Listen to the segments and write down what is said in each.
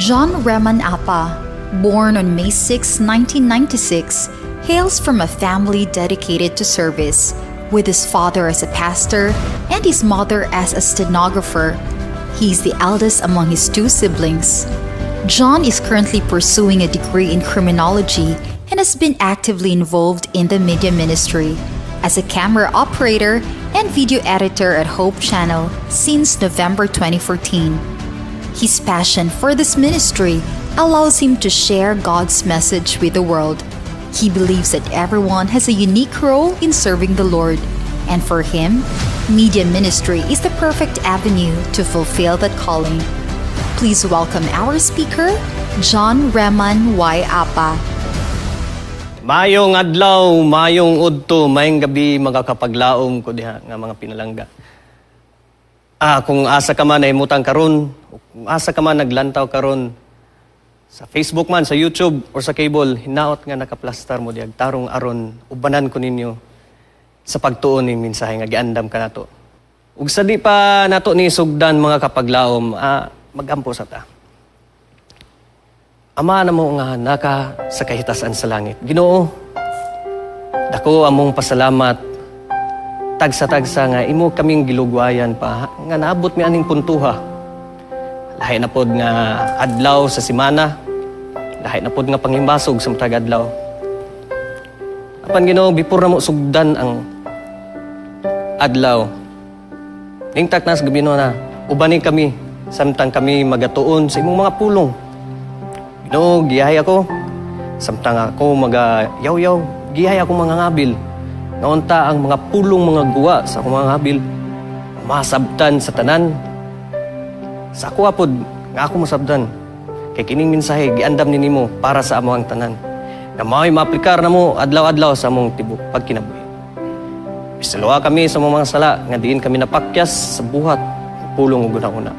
John Reman Apa, born on May 6, 1996, hails from a family dedicated to service, with his father as a pastor and his mother as a stenographer. He's the eldest among his two siblings. John is currently pursuing a degree in criminology and has been actively involved in the media ministry as a camera operator and video editor at Hope Channel since November 2014. His passion for this ministry allows him to share God's message with the world. He believes that everyone has a unique role in serving the Lord, and for him, media ministry is the perfect avenue to fulfill that calling. Please welcome our speaker, John Reman Y. Apa. Mayong adlaw, mayong udto, mayong gabi, mga kapaglaom ko diha nga mga pinalangga. Kung asa ka man nahimutang karon, kung asa ka man naglantaw karon sa Facebook man, sa YouTube or sa cable, hinaot nga nakaplastar mo diha tarong aron ubanan ko ninyo sa pagtuon ni mensahe nga giandam kanato. Ug sa di pa nato ni sugdan, mga kapaglaom, magampo sa ta. Ama namo nga naka sa kahitasan sa langit. Ginoo, dako among pasalamat tagsa-tagsa nga imo kaming gilugwayan pa nga naabot mi aning puntuha. Lahi na pod nga adlaw sa simana, lahi na pod nga pangimbasog sa matag adlaw. Apan Ginoo, before namo sugdan ang adlaw, ningtak nas gabi na, ubani kami samtang kami magatuon sa imong mga pulong. Ginoo, giyahay ako. Samtang ako maga yaw-yaw, giyahay ako mga ngabil. Nga unta ang mga pulong mga guwa sa akong mga ngabil, masabtan sa tanan. Sa ako pod, nga ako masabtan. Kay kining mensahe giandam ni nimo para sa among tanan. Nga mao'y maaplikar namo adlaw-adlaw sa among tibok pagkinabuhi. Bisaluha kami sa mga sala nga diin kami napakyas sa buhat pulong ug una.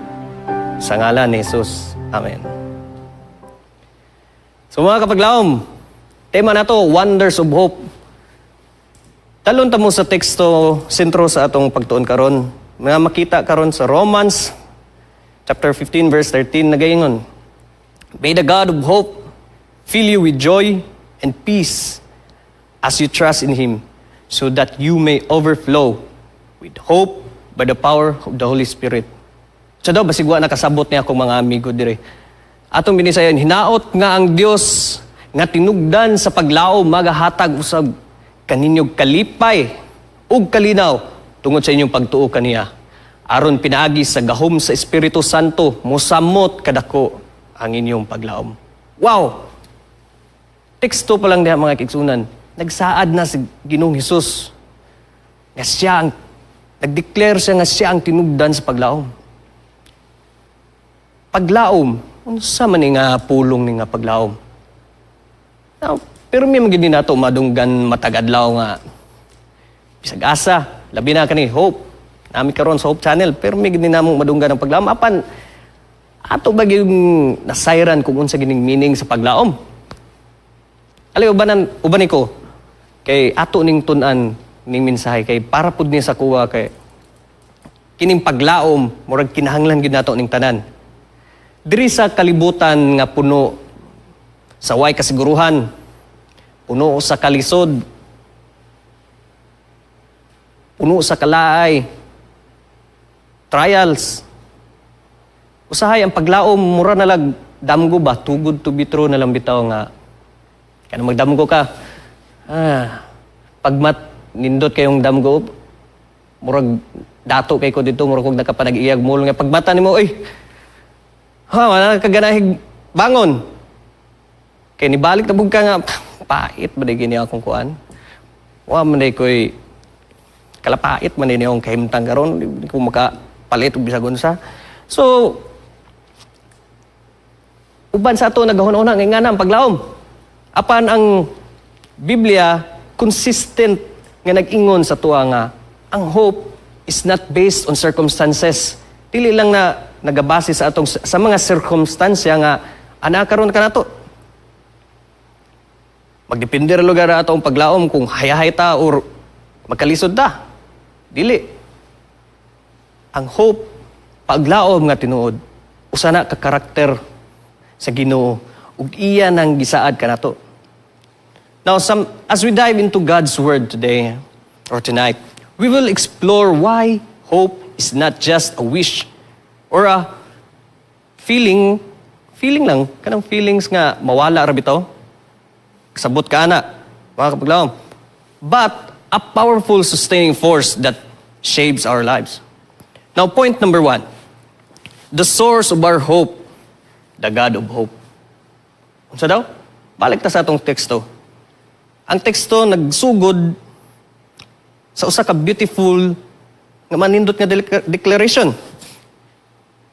Sa ngalan ni Jesus. Amen. So mga kapaglaom, tema nato, Wonders of Hope. Talon ta mo sa teksto sentro sa atong pagtuon karon. Nga makita karon sa Romans chapter 15 verse 13, nagaingon, "May the God of hope fill you with joy and peace as you trust in Him, so that you may overflow with hope by the power of the Holy Spirit." So daw, basig wa nakasabot niya akong mga amigo dire. Atong binisayan, hinaot nga ang Dios nga tinugdan sa paglaom magahatag usab kaninyog kalipay ug kalinaw tungod sa inyong pagtuo kaniya, aron pinaagi sa gahom sa Espiritu Santo mosamot kadako ang inyong paglaom. Wow! Teksto pa lang diha, mga kaigsuonan, nagsaad na si Ginoong Hesus nga siya ang nagdeclare siya nga siya ang tinugdan sa paglaom. Paglaom, unsa man ni nga pulong ni nga paglaom? Now, pero may magindi nato madunggan matag adlaw nga bisag asa, labi na kani Hope. Nami karon sa Hope Channel, pero may gid namo madunggan ang paglaom. Apan ato ba yung nasayran kung unsa gining meaning sa paglaom? Ali ubanan uban ko kay ato ning tun-an ning mensahe kay para pud ni sa kuwa kay kining paglaom murag kinahanglan gid nato ning tanan. Diri sa kalibutan nga puno sa way kasiguruhan, puno sa kalisod, puno sa kalaay, trials. Usahay ang paglaom mura na lag damgo ba, too good to be true na lang bitaw nga kano magdamgo ka. Pagmat nindot kayong damgo, murag dato kay ko dito, murag kog nakapanag-iyag mall nga pagmata nimo, oy. Ha, wala ka ganahig bangon. Kay nibalik na ka nga pait ba di gini akong kuan. Wa man di ko'y kalapait man din akong kahimtang karon, di ko makapalit og bisag unsa. So uban sa ato nagahuna-huna nga ingana ang paglaom. Apan ang Biblia consistent nga nag-ingon sa tuwa nga ang hope is not based on circumstances. Dili lang na nagabase sa atong sa mga sirkumstansya nga ana karon kanato. Magdepende ra lugar atong paglaom kung hayahay ta or magkalisod ta. Dili. Ang hope, paglaom nga tinuod, usa na ka karakter sa Ginoo ug iya nang gisaad kanato. Now, as we dive into God's Word today or tonight, we will explore why hope is not just a wish or a feeling, feeling lang, kanang feelings nga mawala ra bitaw. Kasabot ka na, mga kapaglaom. But a powerful sustaining force that shapes our lives. Now, point number one, the source of our hope, the God of hope. Unsa daw? Balik ta sa atong teksto. Ang teksto nagsugod sa usa ka beautiful nga manindot nga declaration.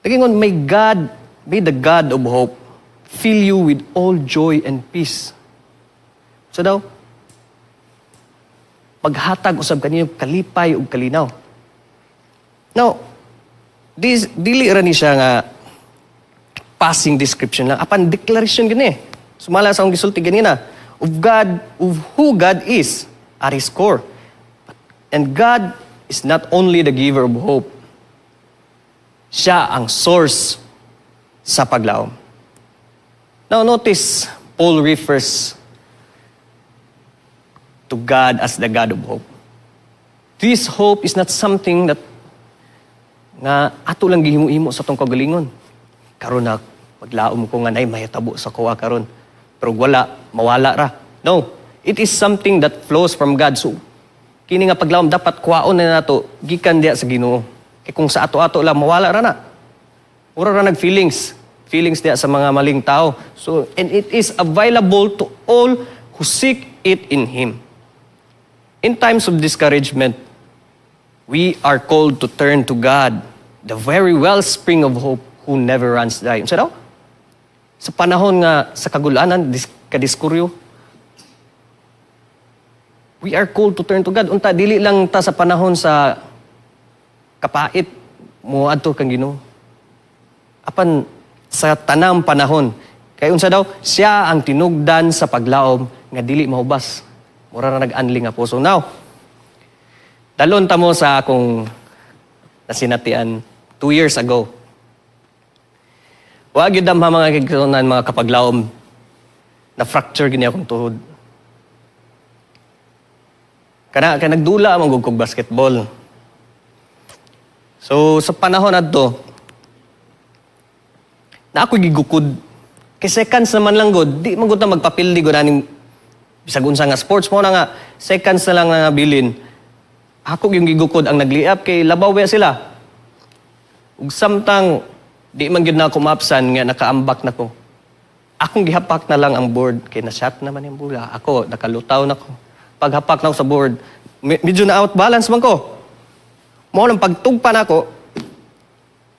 Nagingon, "May God, may the God of hope fill you with all joy and peace." Unsa daw? Maghatag usab kaninyo kalipay ug kalinaw. Now, this dili ra ni siya nga passing description lang, apan declaration gini. Sumala sa akong gisulti ganina of God, of who God is at His core. And God is not only the giver of hope. Siya ang source sa paglaom. Now notice, Paul refers to God as the God of hope. This hope is not something that nga ato lang gihimo-himo sa atong kagalingon. Karon na maglaom ko nga nay mahitabo sa kuha karon. Pero wala, mawala ra. No, it is something that flows from God. So kini nga paglaom dapat kuhaon na nato gikan diya sa Ginoo. Kay kung sa ato-ato lang, mawala ra na. Mura ra nag feelings. Feelings diya sa mga maling tao. So and it is available to all who seek it in Him. In times of discouragement, we are called to turn to God, the very wellspring of hope who never runs dry. Unsa daw? Sa panahon nga sa kagulanan, kadiskuryo, we are called to turn to God. Unta, dili lang ta sa panahon sa kapait mo adto kang Ginoo. Apan sa tanang panahon. Kay unsa daw, siya ang tinugdan sa paglaom nga dili mahubas. Mura na nag-anli nga puso. Now, dalon ta mo sa akong nasinatian 2 years ago. Wa gyud damha, mga kigsunan, mga kapaglaom, na fracture gini akong tuhod. Kana kay nagdula man gud kog basketball. So sa panahon adto na ako gigukod kay seconds naman lang gud, di man gud ta magpapildi gud aning bisag unsa nga sports mo na nga seconds na lang nga bilin. Ako yung gigukod ang nagliap kay labaw ba sila. Ug samtang di man gyud na ako maapsan nga nakaambak na ko. Akong gihapak na lang ang board kay na-shot naman yung bola. Ako nakalutaw na ko. Paghapak na ako sa board, medyo na out balance man ko. Mao nang pagtugpa nako,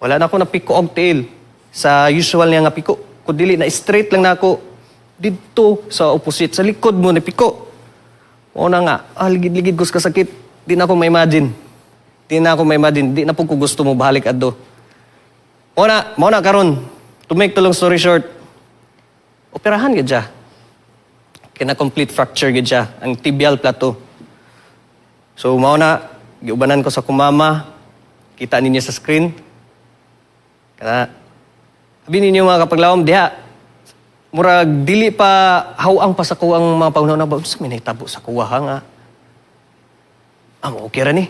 wala na ako napiko og tiil sa usual niya nga piko. Kung dili na straight lang na ako didto sa opposite sa likod mo na piko. Mao na nga, ligid-ligid ko sa kasakit. Di na ako ma-imagine. Di na ako ma-imagine. Di na po ko gusto mo balik adto. Mao na karon. To make the long story short, operahan gid siya. Kina complete fracture gid siya, ang tibial plateau. So mao na giubanan ko sa kumama. Kita ninyo sa screen. Kana abi ninyo, mga kapaglawom, diha murag dili pa hawang pa sa kuwang mga panghuna ba sa may nahitabo sa kuwa ha nga mo okay ra ni.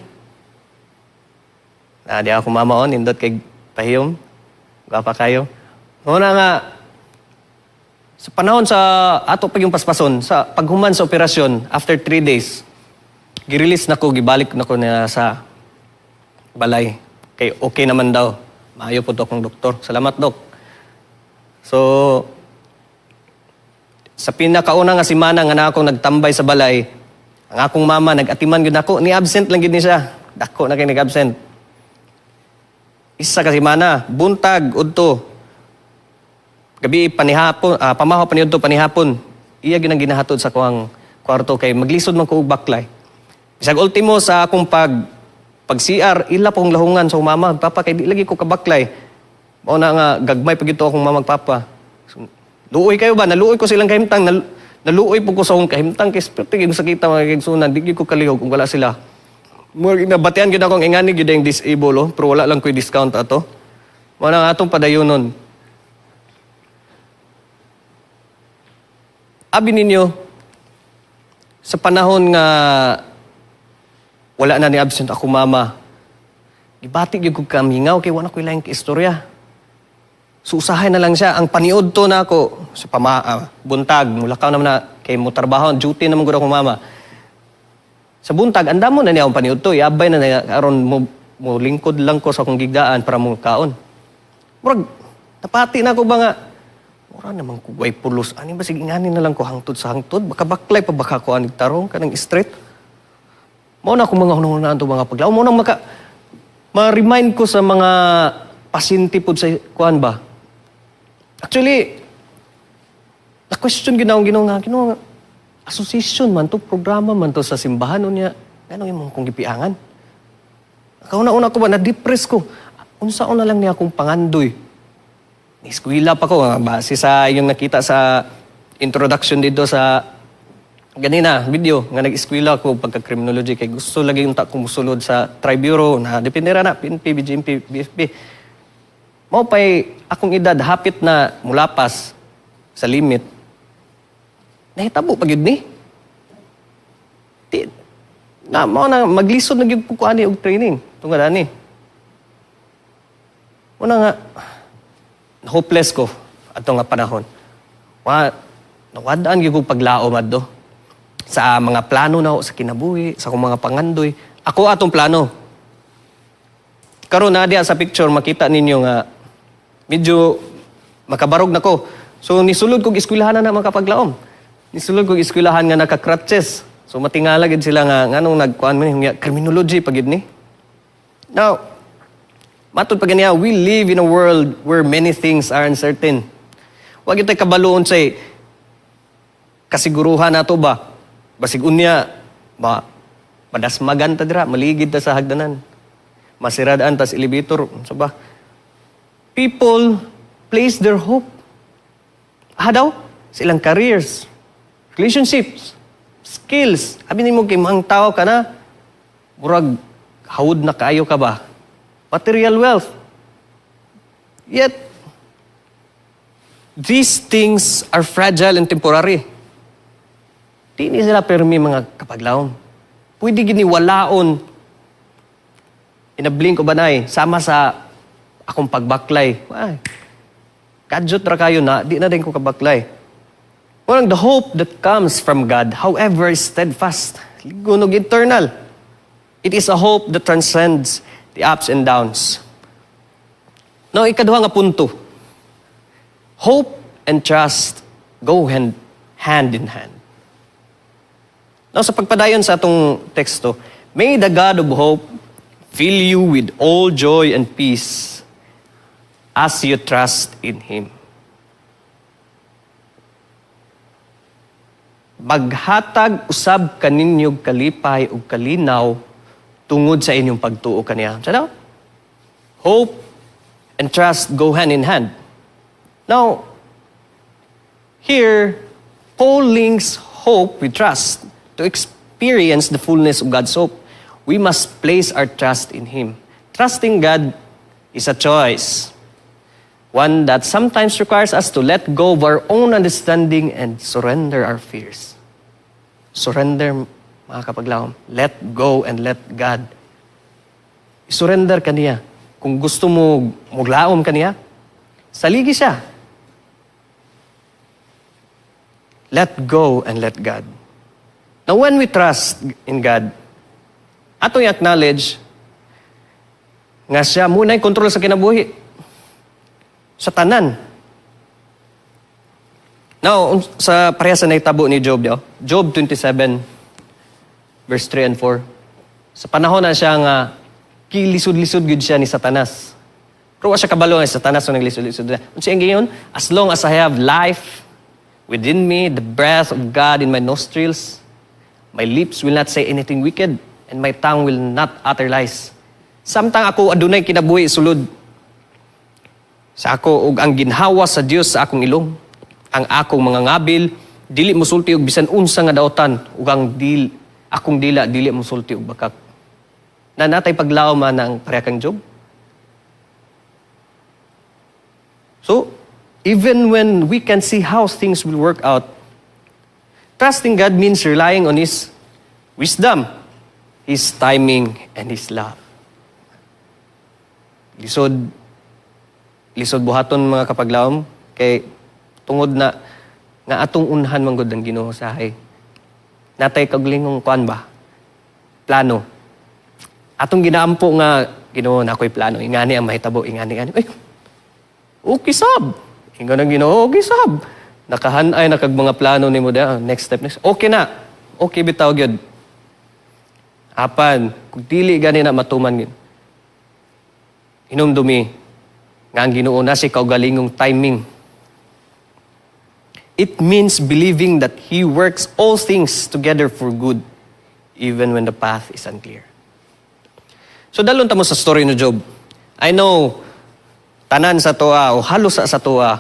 Na di ako mama on nindot kay pahiyom. Gwapa kayo. Mao na nga sa panahon sa ato pag yung paspason, sa paghuman sa operasyon, after 3 days, girelease na ko, gibalik na ko na sa balay. Kay okay naman daw. Maayo po to akong doktor. Salamat, Dok. So, sa pinakauna nga semana nga na ako nagtambay sa balay, ang akong mama nag-atiman gyud ako, ni absent lang gyud ni siya. Dako na kay nag-absent. Isa ka semana, buntag udto. Gabi panihapon, pamahaw pa niudto panihapon. Iya gyud ang ginahatod sa kuang kwarto kay maglisod man ko og baklay. Bisag ultimo sa akong pag CR, ila pong lahungan sa mama, papa kay di lagi ko kabaklay. Mao na nga gagmay pag ito akong mama papa. So, luoy kayo ba? Naluoy ko silang kahimtang. Naluoy po ko sa akong kahimtang kay sperte gyud sakita, mga kaigsunan, di gyud ko kalihog kung wala sila. Murag nabatian gyud akong ingani gyud ang disable oh, pero wala lang ko'y discount ato. Mao na nga atong padayonon. Abi ninyo, sa panahon nga wala na ni absent ako mama, gibati gyud ko kamingaw kay wala ko laing istorya. So usahay na lang siya. Ang paniud to na ako sa buntag, mulakaw naman na kay mo trabaho, duty naman gud ako mama. Sa buntag, andamo na niya akong paniud to. Iabay na niya aron mo lingkod lang ko sa akong gigdaan para mo kaon. Murag napati na ako ba nga mura naman ko way pulos. Ani ba, sige, ngani na lang ko hangtod sa hangtod. Baka baklay pa baka ko anig tarong kanang street. Mao na akong mga hunahunaan to, mga paglaom. Mao nang ma-remind ko sa mga pasyente pod sa kuan ba. Actually, na-question gyud akong Ginoo nga, Ginoo, association man to, programa man to sa simbahan unya. Ngano imong kong gipiangan? Kauna-una ko ba, na-depress ko. Unsa na lang niya akong pangandoy? Eskwela pa ko, base sa inyong nakita sa introduction dito sa ganina video nga nag-eskwela ko pagka-criminology kay gusto lagi unta ko musulod sa Tri-Bureau na depende ra na PNP, BJMP, BFP. Mao pay akong edad hapit na mulapas sa limit. Nahitabo pa gyud ni. Di, na mao na maglisod na gyud ko ani og training tungod ani. Una nga hopeless ko ato nga panahon. Wa nawadaan gyud kog paglaom adto sa mga plano na sa kinabuhi, sa akong mga pangandoy. Ako atong plano. Karon na diya sa picture makita ninyo nga medyo makabarog na ko. So nisulod kog eskwelahan na makapaglaom. Nisulod kog eskwelahan nga naka-crutches. So matingala gid sila nga nganong nagkuan man ni criminology pa gid ni. Now, matod pa ganiya, we live in a world where many things are uncertain. Wa gyud tay kabalo unsay kasiguruhan nato ba? Basig unya ba madasmagan ta dira, maligid ta sa hagdanan. Masiradaan tas elevator, unsa ba? People place their hope. Ah daw, sa ilang careers, relationships, skills. Abi nimo kay mang tao ka na, murag hawod na kaayo ka ba? Material wealth. Yet, these things are fragile and temporary. Di ni sila permi, mga kapaglaom. Pwede gini walaon in a blink of an eye, sama sa akong pagbaklay. Ay, kadyot ra kayo na, di na din ko kabaklay. Walang the hope that comes from God, however, is steadfast, ligon ug eternal. It is a hope that transcends the ups and downs. Now, ikaduha nga punto. Hope and trust go hand in hand. Now, sa pagpadayon sa atong teksto, "May the God of hope fill you with all joy and peace as you trust in Him." Maghatag usab kaninyo kalipay ug kalinaw tungod sa inyong pagtuo kaniya. Sa daw? Hope and trust go hand in hand. Now, here, Paul links hope with trust. To experience the fullness of God's hope, we must place our trust in Him. Trusting God is a choice. One that sometimes requires us to let go of our own understanding and surrender our fears. Surrender, mga kapaglaom. Let go and let God. Surrender kaniya. Kung gusto mo muglaom kaniya, saligi siya. Let go and let God. Now, when we trust in God, atong i-acknowledge nga siya muna kontrol sa kinabuhi. Sa tanan. Now, sa pareha sa nahitabo ni Job, yo, Job 27, verse 3 and 4. Sa panahon na siya nga, kilisod-lisod gyud siya ni Satanas. Pero wa siya kabalo nga si Satanas ang naglisod-lisod niya. Unsa iyang giingon? "As long as I have life within me, the breath of God in my nostrils, my lips will not say anything wicked, and my tongue will not utter lies." Samtang ako adunay kinabuhi sulod sa ako ug ang ginhawa sa Dios sa akong ilong, ang akong mga ngabil dili mosulti og bisan unsa nga daotan ug ang akong dila dili mosulti og bakak. Na natay paglaom man ang pareha kang Job. So, even when we can see how things will work out, Trusting God means relying on His wisdom, His timing, and His love. Lisod, lisod buhaton, mga kapaglaom, kay tungod na nga atong unhan man gud ang Ginoo sahay. Natay kaugalingong kuan ba? Plano. Atong ginaampo nga, "Ginoo, na ako'y plano. Ingani ang mahitabo, ingani ani." Ay, okay sab. Ingon ang Ginoo, "Okay sab." Nakahanay na kag mga plano nimo da, next step, next. Okay na. Okay bitaw gyud. Apan, kung dili gani na matuman gyud, hinumdumi nga ang Ginoo na si kaugalingong timing. It means believing that He works all things together for good, even when the path is unclear. So dalon ta mo sa story ni Job. I know, tanan sa atoa o halos sa atoa,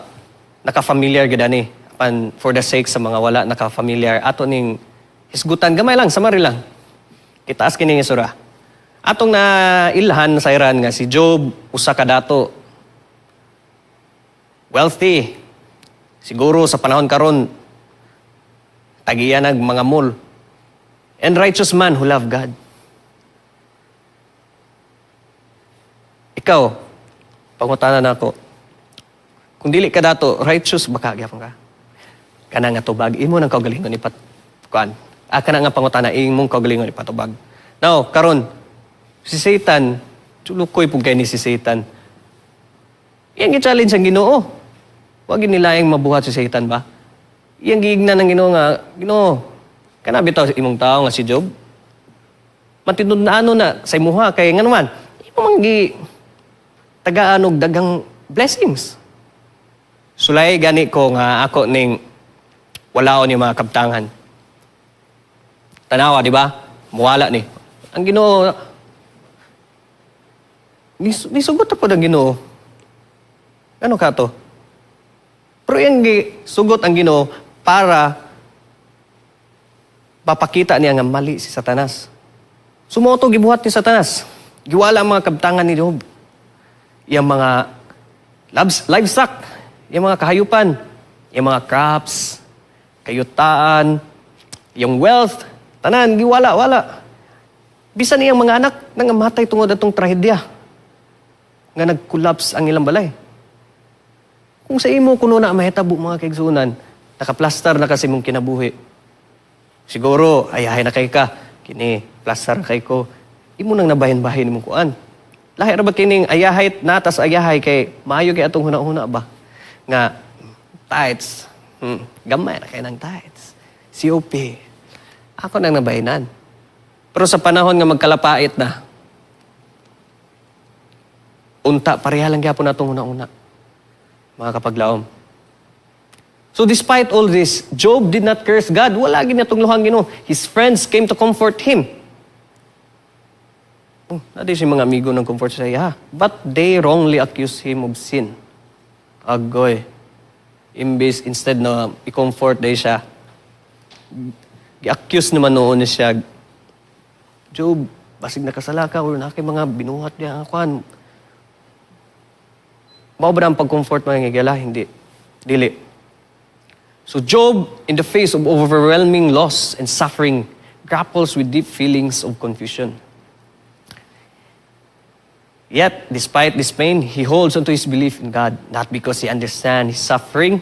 naka-familiar gid ani. Apan for the sake sa mga wala naka-familiar, ato ning hisgutan gamay lang, summary lang. Kitaas kini nga sura. Atong na ilhan sa iran nga si Job usa ka dato. Wealthy. Siguro sa panahon karon tagiya nag mga mall. And righteous man who love God. Ikaw, pangutana nako. Kung dili ka dato, righteous ba ka gyapon ka? Kana nga tubag imo nang kaugalingon ipat kuan. Ah, kana nga pangutana imong kaugalingon ipatubag. Now, karon si Satan, tulukoy pug kay ni si Satan. Iyang gi-challenge ang Ginoo. Wa gyud nilaing mabuhat si Satan ba? Iyang giignan ng Ginoo nga, "Ginoo, kana bitaw imong tao nga si Job? Matinud-ano na sa imuha kay ngano man, imo man gi tagaan og daghang blessings." Sulay gani ko nga ako ning walaon yung mga kabtangan. Tanawa, di ba? Muwala ni. Ang Ginoo nisugot na pod ang Ginoo. Ano ka to? Pero yung sugot ang Ginoo para mapakita niya nga mali si Satanas. Sumoto gibuhat ni Satanas. Giwala ang mga kabtangan ni Job. Iyang mga livestock, iyang mga kahayupan, iyang mga crops, kayutaan, iyang wealth, tanan, giwala, wala. Bisan iyang mga anak, nangamatay tungod atong trahedya nga nag-collapse ang ilang balay. Kung sa imo kuno na mahitabo, mga kaigsuonan, nakaplastar na kasi mong kinabuhi. Siguro, ayahay na kay ka, kini, plastar na kay ko. Imo nang nabahin-bahin imong kuan. Lahi ra ba kining ayahay natas ayahay kay maayo kay atong huna-huna ba? Nga tithes, gamay na kay ng tithes. COP. Ako nang nabahinan. Pero sa panahon nga magkalapait na, unta pareha lang gyapon natong huna-huna, mga kapaglaom. So despite all this, Job did not curse God. Wala gid niya tunglohan Ginoo. His friends came to comfort him. Oh, naa siya mga amigo ng comfort sa iya. But they wrongly accused him of sin. Agoy. Imbis, instead na i-comfort day siya, gi-accuse naman noon ni siya, "Job, basig nakasala ka or naa kay mga binuhat niya ang kuan." Mao ba na ang pag-comfort, mga higala? Hindi. Dili. So Job, in the face of overwhelming loss and suffering, grapples with deep feelings of confusion. Yet, despite this pain, he holds onto his belief in God, not because he understands his suffering,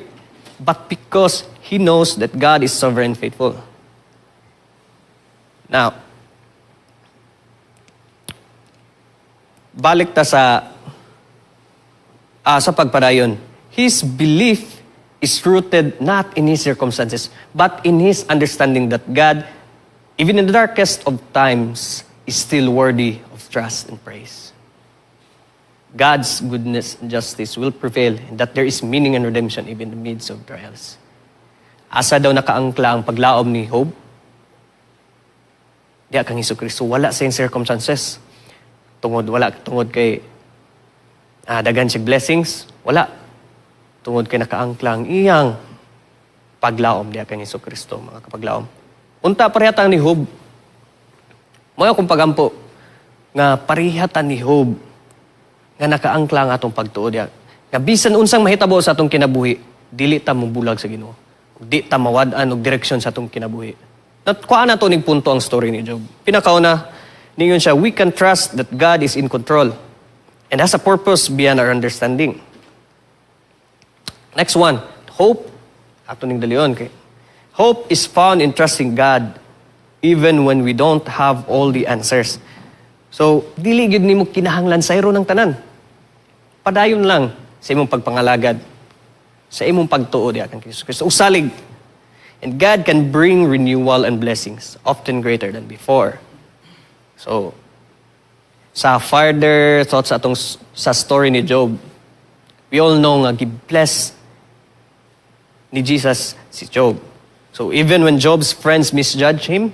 but because he knows that God is sovereign and faithful. Now, balik ta sa pagpadayon. His belief is rooted not in his circumstances, but in his understanding that God, even in the darkest of times, is still worthy of trust and praise. God's goodness and justice will prevail and that there is meaning and redemption even in the midst of trials. Asa daw nakaangkla ang paglaom ni Job? Diya kang Hesus Kristo, wala sa iyang circumstances. Tungod wala tungod kay daghan siya blessings, wala. Tungod kay nakaangkla ang iyang paglaom diya kang Hesus Kristo, mga kapaglaom. Unta parehatan ni Job. Mao akong pagampo nga parehatan ni Job nga nakaangkla ang atong pagtuo diya. Nga bisan unsang mahitabo sa atong kinabuhi, dili ta mobulag sa Ginoo. Di ta mawad-an og direksyon sa atong kinabuhi. Kuha na to ning punto ang story ni Job. Pinakauna, ningon siya, we can trust that God is in control and has a purpose beyond our understanding. Next one, hope. Ato ning dalion kay. Hope is found in trusting God even when we don't have all the answers. So, dili gyud nimo kinahanglan sayro ng tanan. Padayon lang sa imong pagpangalagad, sa imong pagtuo diha kang Kristo Kristo. Usalig. And God can bring renewal and blessings, often greater than before. So, sa further thoughts atong sa story ni Job, we all know nga gi-bless ni Jesus si Job. So even when Job's friends misjudge him,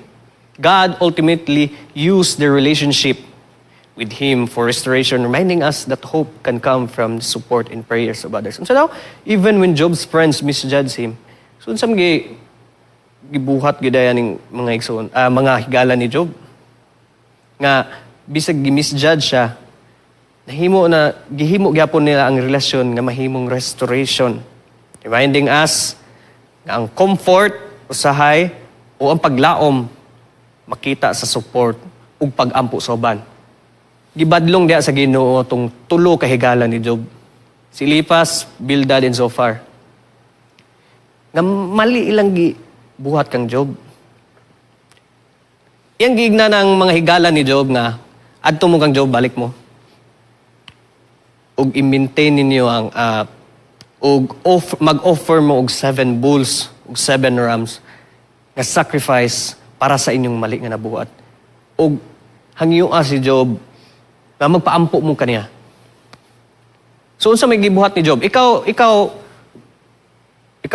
God ultimately used their relationship with him for restoration, reminding us that hope can come from the support and prayers of others. And so now, even when Job's friends misjudge him, so unsa man gibuhat gidaya ning mga igsoon, mga higala ni Job? Nga bisag gi-misjudge siya, nahimo na gihimo gyapon nila ang relasyon nga mahimong restoration. Reminding us nga ang comfort usahay o ang paglaom makita sa support ug pag-ampo sa uban. Gibadlong diha sa Ginoo tong tulo ka higala ni Job. Si Eliphaz, Bildad, and Zophar. Nga mali ilang gibuhat kang Job. Iyang giigna ng mga higala ni Job nga adto mo kang Job, balik mo. Ug i-maintain ninyo ang ug mag-offer mo og seven bulls ug seven rams nga sacrifice para sa inyong mali nga nabuhat. Ug hangyoa si Job nga magpaampo mo kaniya. So unsa may gibuhat ni Job? Ikaw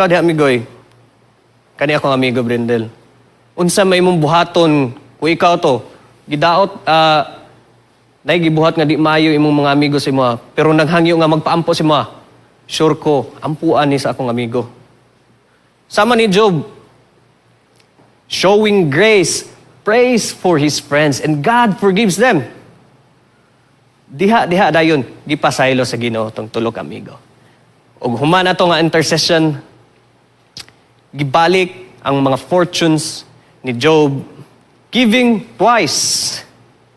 diha, amigoy. Kani akong amigo Brendel. Unsa may imong buhaton kung ikaw to gidaot, nay gibuhat nga di maayo imong mga amigo sa imo, pero naghangyo nga magpaampo sa imo? Sure ko ampuan ni sa akong amigo. Sama ni Job, showing grace, prays for his friends, and God forgives them. Diha diha dayon gipasaylo sa Ginoo tong tulo ka amigo. Ug human ato nga intercession, gibalik ang mga fortunes ni Job, giving twice.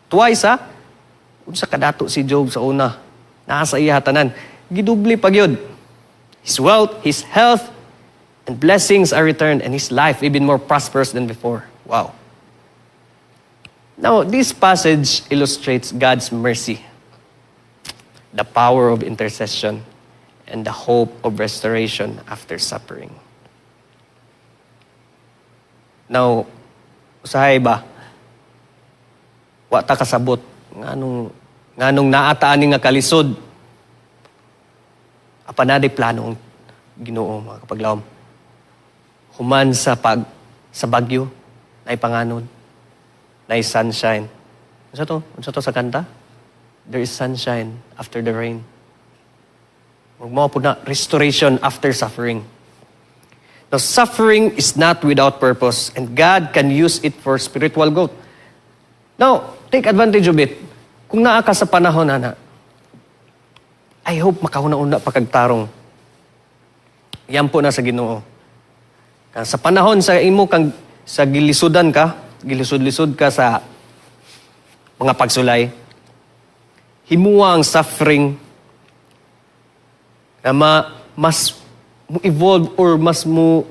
Twice ha? Unsa kadato si Job sa una? Naa sa iya tanan. Gidubli pa gyud. His wealth, his health, and blessings are returned, and his life even more prosperous than before. Wow. Now, this passage illustrates God's mercy, the power of intercession, and the hope of restoration after suffering. Now, usahay ba, wa ta kasabot nganong naa ta ani nga kalisod. Apan naa plano ang Ginoo, mga kapaglawom. Human sa bagyo, naay panganod, naay sunshine. Unsa to? Unsa to sa kanta? There is sunshine after the rain. Ug mao pud na restoration after suffering. Now, suffering is not without purpose, and God can use it for spiritual growth. Now, take advantage of it. Kung naa ka sa panahon, ana, I hope makahuna-una pa kag tarong. Yan po na sa Ginoo. Sa panahon sa imo kang sa gilisudan ka, gilisod-lisod ka sa mga pagsulay, himuha ang suffering na mas mo evolve or mas mo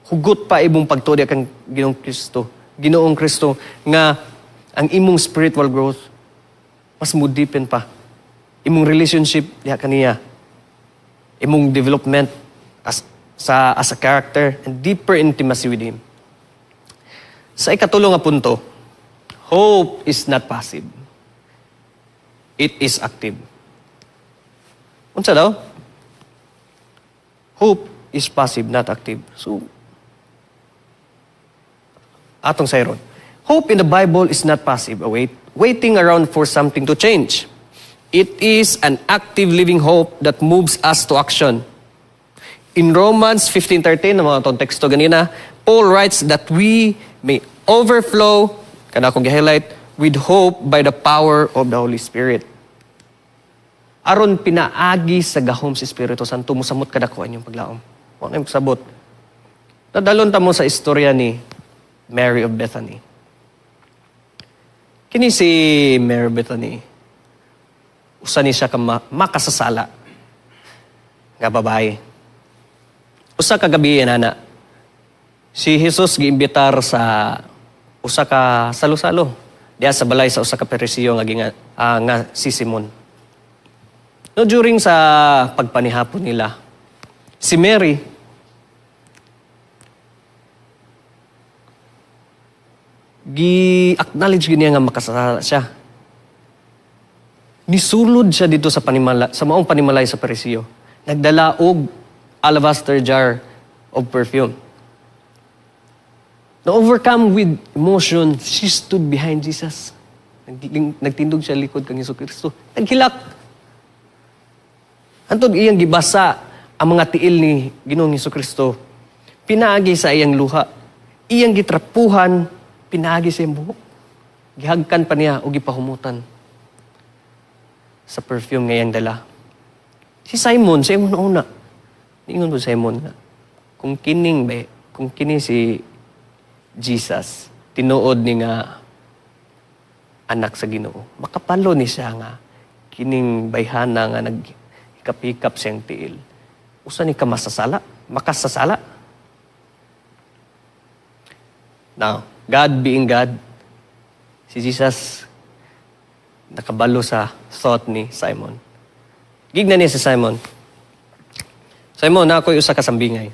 hugot pa imong pagtuo kang Ginoong Kristo. Ginoong Kristo nga ang imong spiritual growth mas mo deepen pa. Imong relationship diha kaniya. Imong development as a character and deeper intimacy with Him. Sa ikatulo nga punto, hope is not passive. It is active. Unsa daw? Hope is passive, not active. So, atong sayron. Hope in the Bible is not passive, waiting around for something to change. It is an active living hope that moves us to action. In Romans 15:13, ang mga tong teksto ganina, Paul writes that we may overflow, kana akong gi-highlight, with hope by the power of the Holy Spirit. Aron pinaagi sa gahom sa Espiritu Santo, musamot kadako inyong paglaom. Wa na sabot. Nadalon ta mo sa istorya ni Mary of Bethany. Kini si Mary of Bethany, usa ni siya ka makasasala nga babae. Usa ka gabi, nana, si Jesus giimbitar sa usa ka salo-salo diha sa balay sa usa ka Perisiyo nga si Simon. No, during sa pagpanihapon nila, si Mary gi-acknowledge gid niya nga makasasala siya. Nisulod siya dito sa maong panimalay sa Perisiyo. Nagdala og alabaster jar of perfume. Na overcome with emotion, she stood behind Jesus. Nagtindog siya likod kang Hesus Kristo. Naghilak. Antod iyang gibasa ang mga tiil ni Ginoong Hesus Kristo. Pinaagi sa iyang luha. Iyang gitrapuhan, pinaagi sa iyang buhok. Gihagkan pa niya o gipahumutan sa perfume nga iyang dala. Si Simon, sa imong una, niingon po Simon nga, kung kini si Jesus, tinuod ni nga anak sa Ginoo, makapalo ni siya nga kining bayhana nga naghikap-hikap siyang tiil. Usa ni ka masasala, makasasala. Now, God being God, si Jesus nakabalo sa thought ni Simon. Gigna niya si Simon. "Simon, na ako'y usa ka sambingay.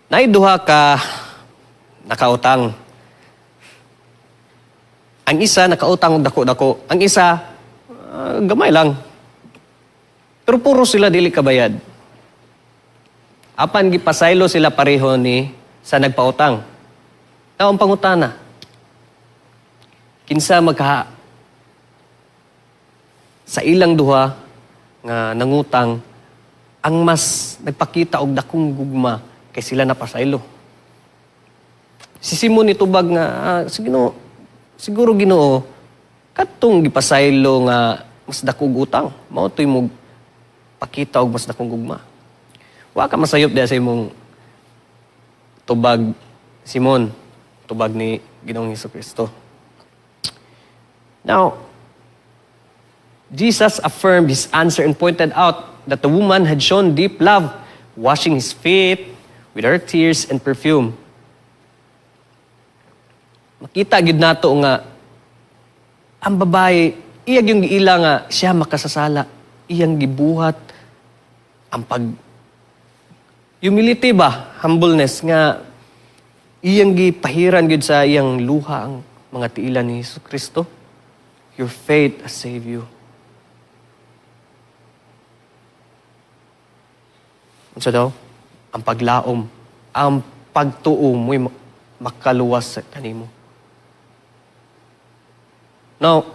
Naay duha ka nakautang. Ang isa nakautang og dako-dako, ang isa gamay lang. Pero puro sila dili kabayad. Apan gipasaylo sila pareho ni sa nagpautang. Now, ang pangutana, kinsa magka sa ilang duha nga nangutang ang mas nagpakita og dakong gugma kay sila napasaylo?" Si Simon nitubag nga, "Sige no, siguro, Ginoo, katong gipasaylo nga mas dakong utang, mao to'y mo pakita og mas dakong gugma." "Wa ka masayop diha sa imong tubag, Simon," tubag ni Ginoong Kristo. Now, Jesus affirmed his answer and pointed out that the woman had shown deep love, washing his feet with her tears and perfume. Makita gid nato nga ang babae, iya yung giila nga siya makasasala, iyang gibuhat ang pag humility ba, humbleness nga iyang gipahiran gid sa iyang luha ang mga tiilan ni Hesus Kristo. "Your faith has saved you." Unsa daw? Ang paglaom, ang pagtuo mo'y makaluwas sa kanimo. Now,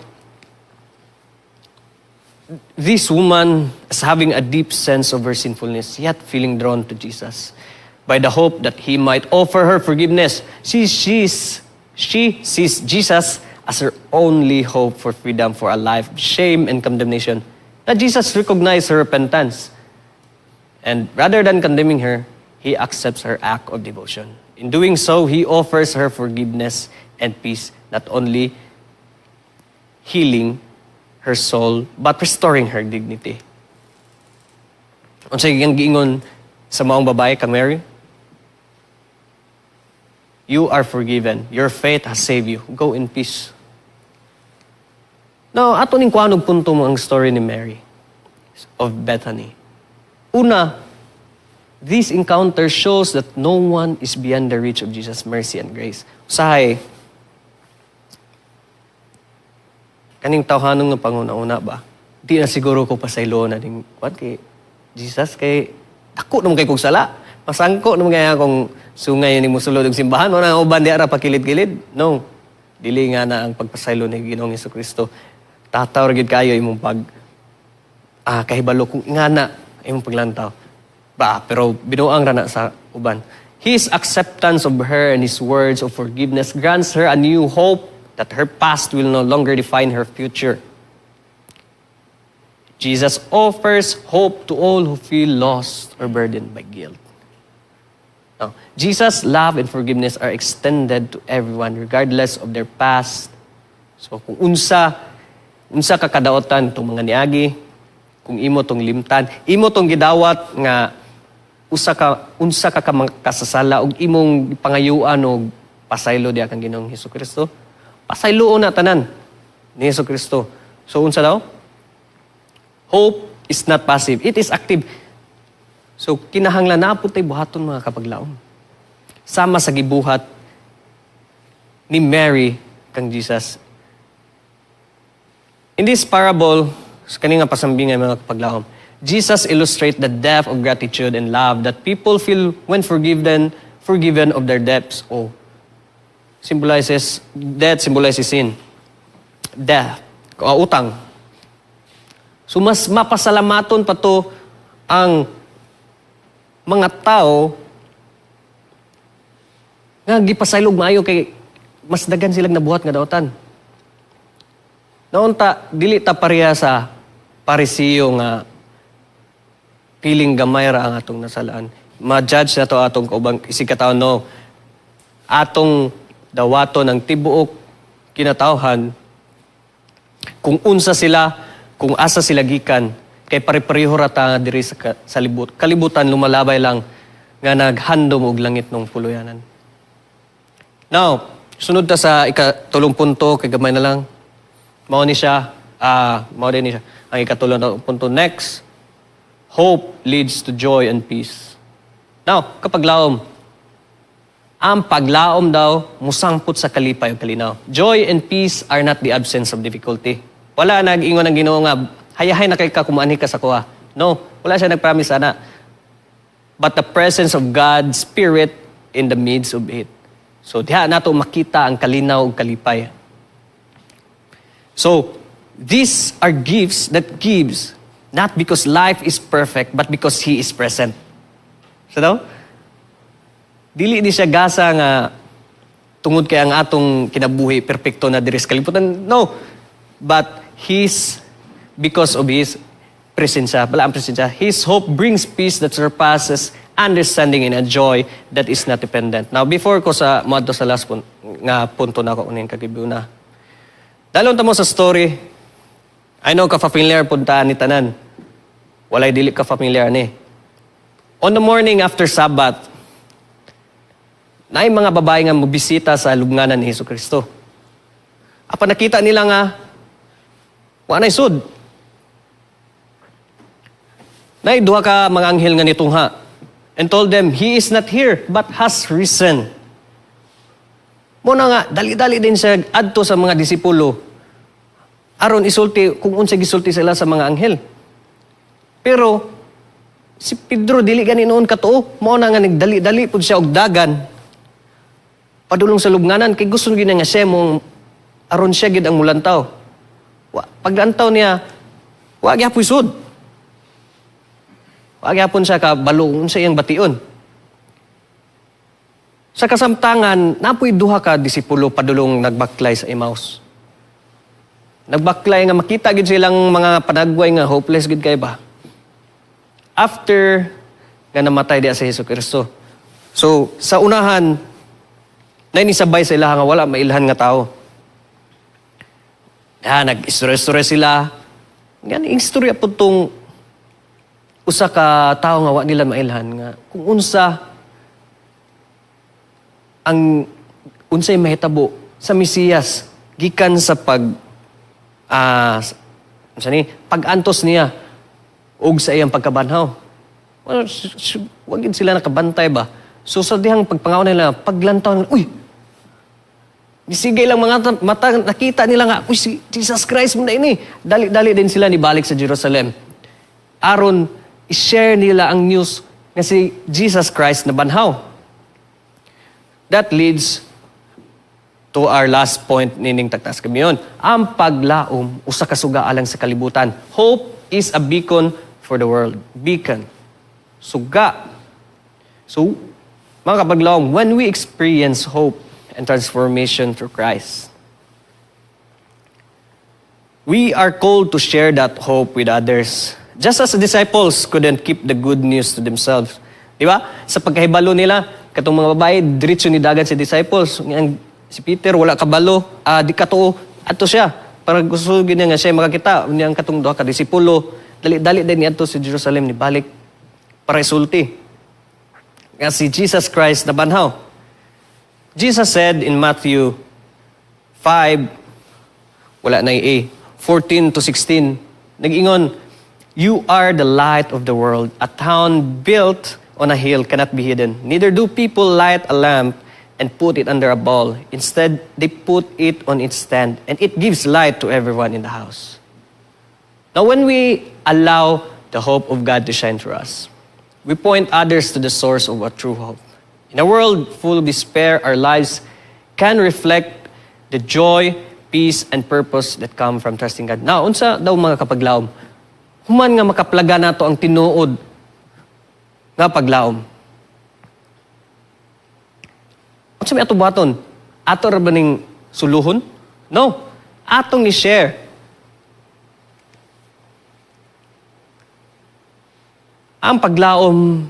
this woman is having a deep sense of her sinfulness, yet feeling drawn to Jesus by the hope that he might offer her forgiveness. She sees Jesus as her only hope for freedom for a life of shame and condemnation. Now, Jesus recognized her repentance. And rather than condemning her, he accepts her act of devotion. In doing so, he offers her forgiveness and peace, not only healing her soul, but restoring her dignity. Unsa iyang giingon sa maong babae kang Mary? "You are forgiven. Your faith has saved you. Go in peace." Now, ato ning kuhaan og punto mo ang story ni Mary of Bethany. Una, this encounter shows that no one is beyond the reach of Jesus' mercy and grace. Usahay, kaning tawhanong nga panguna-una ba? Di na siguro ko pasaylo na ning kuan kay Jesus kay dako naman kay kog sala. Masangko naman kaya akong sungay ni musulod og simbahan, wala nga uban di ara pakilid-kilid. No. Dili nga na ang pagpasaylo ni Ginoong Kristo. Tataw ra gid kayo imong pag kahibalo kung ingana imong paglantaw. Ba, pero binuang ra na sa uban. His acceptance of her and his words of forgiveness grants her a new hope that her past will no longer define her future. Jesus offers hope to all who feel lost or burdened by guilt. Now, Jesus' love and forgiveness are extended to everyone regardless of their past. So kung unsa ka kadaotan itong mga niagi, kung imo tong limtan, imo tong gidawat nga usa ka unsa ka kasasala ug imong pangayuan og pasaylo diha kang Ginoong Hesukristo. Pasayloon na tanan ni Hesukristo. So unsa daw? Hope is not passive, it is active. So kinahanglan na po tayo buhaton, mga kapaglaom. Sama sa gibuhat ni Mary kang Jesus. In this parable, sa kani nga pasambingan, mga kapaglaom, Jesus illustrate the depth of gratitude and love that people feel when forgiven of their debts o symbolizes, debt symbolizes sin. Death, o utang. So mas mapasalamaton pa to ang mga tao nga gipasaylog maayo kay mas daghan silang nabuhat nga daotan. Naunta, dili ta pareha sa Parisiyo nga piling gamay ra ang atong nasalaan. Ma-judge na to atong kaubang isig katao, no. Atong dawaton ang tibuok kinatawhan kung unsa sila, kung asa sila gikan, kay pare-pareho ra ta diri sa kalibutan, lumalabay lang nga naghandom og langit nung puluyanan. Now, sunod ta sa ikatulong punto, kay gamay na lang. Mao ni siya, mao din ni siya. Ang ikatulong punto next, hope leads to joy and peace. Now, kapaglaom, ang paglaom daw musangpot sa kalipay ug kalinaw. Joy and peace are not the absence of difficulty. Wala nag-ingon ang Ginoo nga hayahay na kay ka kumuanhi ka sa kuha. No, wala siya nagpromise ana. But the presence of God's Spirit in the midst of it. So diha nato makita ang kalinaw ug kalipay. So, these are gifts that gives not because life is perfect, but because He is present. So daw, dili ni siya gasa nga tungod kay ang atong kinabuhi perpekto na diri sa kalibutan. No. But His, because of His presensya, bala ang presensya, His hope brings peace that surpasses understanding and a joy that is not dependent. Now, before ko sa moadto sa last nga punto na ako uning kagibuna. Dalon ta mo sa story. I know ka-familiar punta ni tanan. Walay dili ka familiar ni. On the morning after Sabbath, naay mga babae nga mobisita sa lubnganan ni Hesus Kristo. Apan nakita nila nga wa nay sud. Naay duha ka mga anghel nga nitungha and told them, "He is not here, but has risen." Mao na nga, dali-dali din siya adto sa mga disipulo aron isulti kung unsa gisulti sila sa mga anghel. Pero si Pedro dili gani noon katuo, mao na nga nagdali-dali pud siya og dagan padulong sa lubnganan kay gusto gyud niya nga siya mong aron siya gid ang mulantaw. Wa, paglantaw niya, wa gyapon sud. Wa gyapon siya kabalo unsa iyang bation. Sa kasamtangan, napoy duha ka disipulo padulong nagbaklay sa Emmaus. Nagbaklay nga makita gid silang mga panagway nga hopeless gid kay ba. After nga namatay diya sa Hesus Kristo. So, sa unahan, na nisabay sa ilaha nga wala mailhan nga tao. Ya, nag-istorya-istorya sila. Gani, istorya po tong usa ka tao nga wa nila mailhan nga kung unsa ang unsay mahitabo sa Mesiyas gikan sa pag unsa ni pag-antos niya ug sa iyang pagkabanhaw. Well, wag gid sila nakabantay ba. So sa dihang pagpangaw nila, paglantaw nila, uy, nisigay lang mga mata, nakita nila nga, uy, si Jesus Christ mo na ini. Dali-dali din sila nibalik sa Jerusalem. Aron, i-share nila ang news nga si Jesus Christ na banhaw. That leads to our last point nining tagtaas kami. Ang paglaom, usa ka suga alang sa kalibutan. Hope is a beacon for the world. Beacon. Suga. So, mga kapaglaom, when we experience hope and transformation through Christ, We are called to share that hope with others. Just as the disciples couldn't keep the good news to themselves. Di ba? Sa pagkahibalo nila, katong mga babae, diretso ni dagan sa disciples. Ang si Peter, wala kabalo, di katuo, ato siya. Para gusto gyud niya nga siya makakita, unya ang katong duha ka disipulo, dali-dali din niadto sa Jerusalem ni balik para isulti nga si Jesus Christ nabanhaw. Jesus said in Matthew 5, wala na A, 14 to 16, nag-ingon, "You are the light of the world. A town built on a hill cannot be hidden. Neither do people light a lamp and put it under a bowl. Instead, they put it on its stand, and it gives light to everyone in the house." Now, when we allow the hope of God to shine through us, we point others to the source of a true hope. In a world full of despair, our lives can reflect the joy, peace, and purpose that come from trusting God. Now, unsa daw, mga kapaglaom, human nga makaplaga nato ang tinuod nga paglaom? Unsa may ato buhaton? Ato ra ba ning suluhon? No. Atong i-share. Ang paglaom,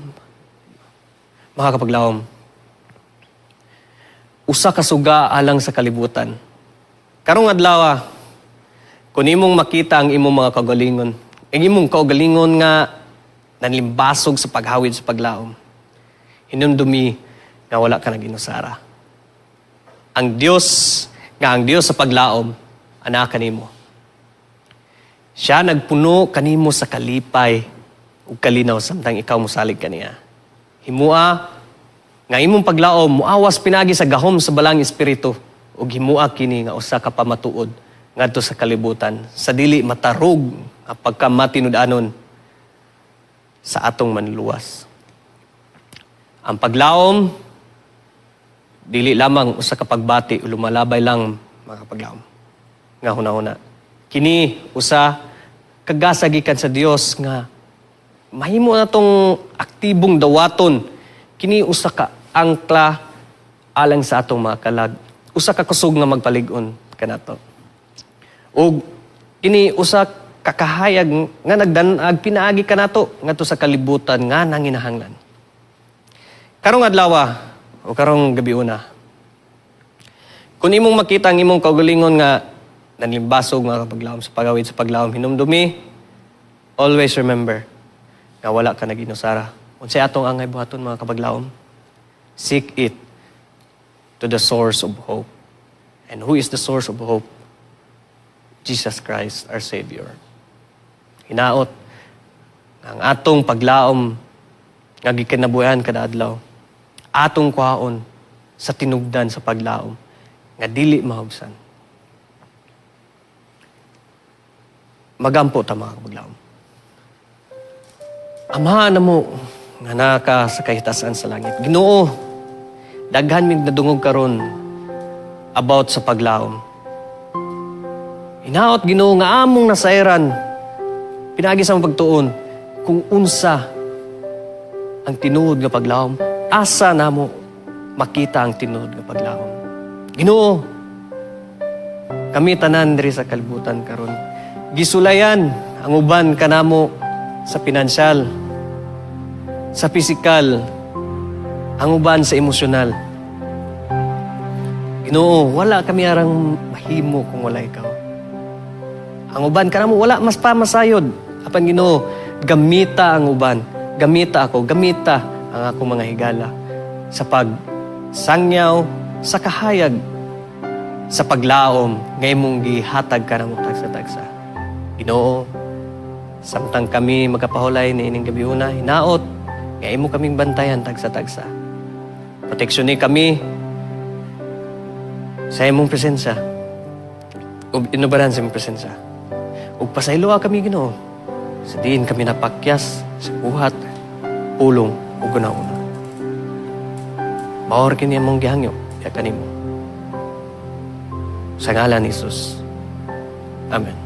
mga kapaglaom, usa ka suga alang sa kalibutan. Karong adlaw, kung imong makita ang imong mga kaugalingon, ang imong kaugalingon nga nanlimbasog sa paghawid sa paglaom, hinumdumi nga wala ka naginusara. Ang Dios nga ang Dios sa paglaom, anaa kanimo. Siya nagpuno kanimo sa kalipay ug kalinaw samtang ikaw mosalig kaniya. Himua nga imong paglaom muawas pinaagi sa gahom sa Balaang Espiritu ug himua kini nga usa ka pamatuod ngadto sa kalibutan sa dili matarog nga pagkamatinud-anon sa atong Manluluwas. Ang paglaom dili lamang usa ka pagbati o lumalabay lang, mga paglaom, nga hunahuna. Kini usa ka gasa gikan sa Dios nga mahimo na tong aktibong dawaton. Kini usa ka angkla alang sa atong mga kalag. Usa ka kusog nga magpalig-on kanato. Ug kini usa ka kahayag nga nagdan-ag pinaagi kanato ngadto sa kalibutan nga nanginahanglan. Karong adlaw o karong gabi una, kung imong makita ang imong kaugalingon nga nanlimbasog, mga kapaglaom, sa pagawid sa paglaom, hinumdumi, always remember nga wala ka naginusara. Unsay atong angay buhaton, mga kapaglaom? Seek it to the source of hope. And who is the source of hope? Jesus Christ, our Savior. Hinaot ang atong paglaom nga gikinabuhian kada adlaw, atong kuhaon sa tinugdan sa paglaom nga dili mahubsan. Magampo ta, mga kapaglaom. Ama namo nga naka sa kahitasan sa langit. Ginoo, daghan mig nadungog karon about sa paglaom. Hinaot, Ginoo, nga among nasayran pinaagi sa among pagtuon kung unsa ang tinuod nga paglaom, asa namo makita ang tinuod nga paglaom. Ginoo, kami tanan diri sa kalibutan karon, gisulayan ang uban kanamo sa pinansyal, sa pisikal, ang uban sa emosyonal. Ginoo, wala kami arang mahimo kung wala ikaw. Ang uban kanamo wala mas pa masayod. Apan Ginoo, gamita ang uban, gamita ako, gamita ang akong mga higala sa pagsangyaw, sa kahayag, sa paglaom nga imong gihatag kanamo tagsa-tagsa. Ginoo, samtang kami magapahulay ni ining gabiuna, hinaot nga imo kaming bantayan tagsa-tagsa. Proteksyon ni kami sa imong presensya. Ug inubaran sa imong presensya. Ug pasayloa kami, Ginoo, sa diin kami napakyas sa buhat, pulong ug hunahuna. Mao ra kini among gihangyo ya kanimo. Sa ngalan ni Jesus. Amen.